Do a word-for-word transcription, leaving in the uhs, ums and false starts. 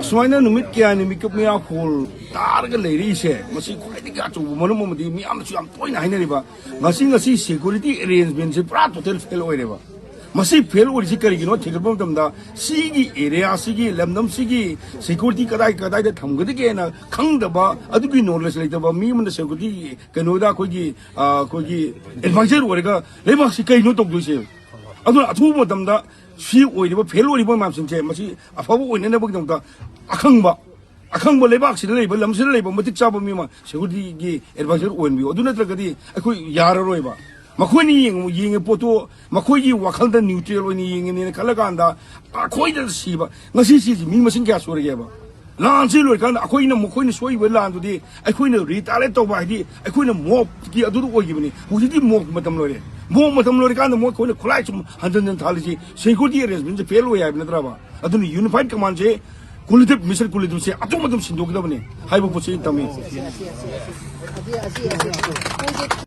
ꯑꯁꯨꯃꯥꯏꯅ ꯅꯨꯃꯤꯠ ꯀꯌꯥꯅꯤ ꯃꯤꯀꯨꯞ ꯃꯌꯥ ꯍꯣꯜ ꯇꯥꯔꯒ ꯂꯩꯔꯛꯏꯁꯦ, ꯃꯁꯤ ꯈ꯭ꯋꯥꯏꯗꯒꯤ ꯑꯆꯧꯕ ꯃꯔꯝ ꯑꯃꯗꯤ ꯃꯤꯌꯥꯝꯅꯁꯨ ꯌꯥꯝ ꯇꯣꯏꯅ ꯍꯥꯏꯅꯔꯤꯕ, ꯉꯁꯤ, ꯉꯁꯤ security arrangement ꯁꯦ ꯄꯨꯔꯥ total fail ꯑꯣꯏꯔꯦꯕ꯫ ꯃꯁꯤ fail ꯑꯣꯏꯔꯤꯁꯤ ꯀꯔꯤꯒꯤꯅꯣ ꯊꯤꯒꯠꯄ ꯃꯇꯝꯗ, ꯁꯤꯒꯤ area ꯁꯤꯒꯤ, ꯂꯝꯗꯝ ꯁꯤꯒꯤ security ꯀꯗꯥꯏ ꯀꯗꯥꯏꯗ ꯊꯝꯒꯗꯒꯦꯅ ꯈꯪꯗꯕ, ꯑꯗꯨꯒꯤ knowledge ꯂꯩꯇꯕ ꯃꯤ ꯑꯃꯅ security ꯀꯩꯅꯣꯗ ꯑꯩꯈꯣꯏꯒꯤ, ꯑ, ꯑꯩꯈꯣꯏꯒꯤ advisor ꯑꯣꯏꯔꯒ ꯂꯩꯕꯥꯛꯁꯤ ꯀꯩꯅꯣ ꯇꯧꯗꯣꯏꯁꯦ? ꯑꯗꯨꯅ ꯑꯊꯨꯕ ꯃꯇꯝꯗ ꯁꯤ ꯑꯣꯏꯔꯤꯕ, fail ꯑꯣꯏꯔꯤꯕ ꯃꯌꯥꯝꯁꯤꯡꯁꯦ, ꯃꯁꯤ ꯑꯐꯕ ꯑꯣꯏꯅꯅꯕꯒꯤꯗꯃꯛꯇ ꯑꯈꯪꯕ, ꯑꯈꯪꯕ ꯂꯩꯕꯥꯛꯁꯤꯗ ꯂꯩꯕ, ꯂꯝꯁꯤꯗ ꯂꯩꯕ ꯃꯇꯤꯛ ꯆꯥꯕ ꯃꯤ ꯑꯃ security ꯒꯤ advisor ꯑꯣꯏꯍꯟꯕꯤꯌꯨ꯫ ꯑꯗꯨ ꯅꯠꯇ꯭ꯔꯒꯗꯤ ꯑꯩꯈꯣꯏ ꯌꯥꯔꯔꯣꯏꯕ꯫ ꯃꯈꯣꯏꯅ ꯌꯦꯡꯉꯨ-, ꯌꯦꯡꯉꯤ ꯄꯣꯠꯇꯨ, ꯃꯈꯣꯏꯒꯤ ꯋꯥꯈꯜꯗ neutral ꯑꯣꯏꯅ ꯌꯦꯡꯉꯤꯅꯦꯅ ꯈꯜꯂꯀꯥꯟꯗ ꯑꯩꯈꯣꯏꯗ ꯁꯤꯕ, ꯉꯁꯤ ꯁꯤꯁꯤ ꯃꯤ ꯃꯁꯤꯡ ꯀꯌꯥ ꯁꯨꯔꯒꯦꯕ? ꯂꯥꯟꯁꯤ ꯂꯣꯏꯔꯀꯥꯟꯗ ꯑꯩꯈꯣꯏꯅ ꯃꯈꯣꯏꯅ ꯁꯣꯏꯈꯤꯕ ꯂꯥꯟꯗꯨꯗꯤ ꯑꯩꯈꯣꯏꯅ retaliate ꯇꯧꯕ, ꯍꯥꯏꯗꯤ ꯑꯩꯈꯣꯏꯅ mob ꯀꯤ ꯑꯗꯨꯗ ꯑꯣꯏꯈꯤꯕꯅꯤ꯫ ꯍꯧꯖꯤꯛꯇꯤ mob ꯃꯇꯝ ꯂꯣꯏꯔꯦ꯫ Mob ꯃꯇꯝ ꯂꯣꯏꯔꯀꯥꯟꯗ ꯃꯣꯏ ꯑꯩꯈꯣꯏꯅ ꯈꯨꯠꯂꯥꯏ ꯁꯨꯝ ꯍꯟꯖꯟ ꯍꯟꯖꯟ ꯊꯥꯜꯂꯤꯁꯤ security arrangement ꯁꯦ fail ꯑꯣꯏ ꯍꯥꯏꯕ ꯅꯠꯇ꯭ꯔꯕ? ꯑꯗꯨꯅ unified command ꯁꯦ ꯀꯨꯂꯗꯤꯞ, ꯃꯤꯁꯇꯔ ꯀꯨꯂꯗꯤꯞꯁꯦ ꯑꯗꯨꯝ ꯑꯗꯨꯝ ꯁꯤꯟꯗꯣꯛꯀꯗꯕꯅꯤ ꯍꯥꯏꯕ ꯄꯣꯠꯁꯤ ꯑꯩꯅ ꯇꯝꯃꯤ꯫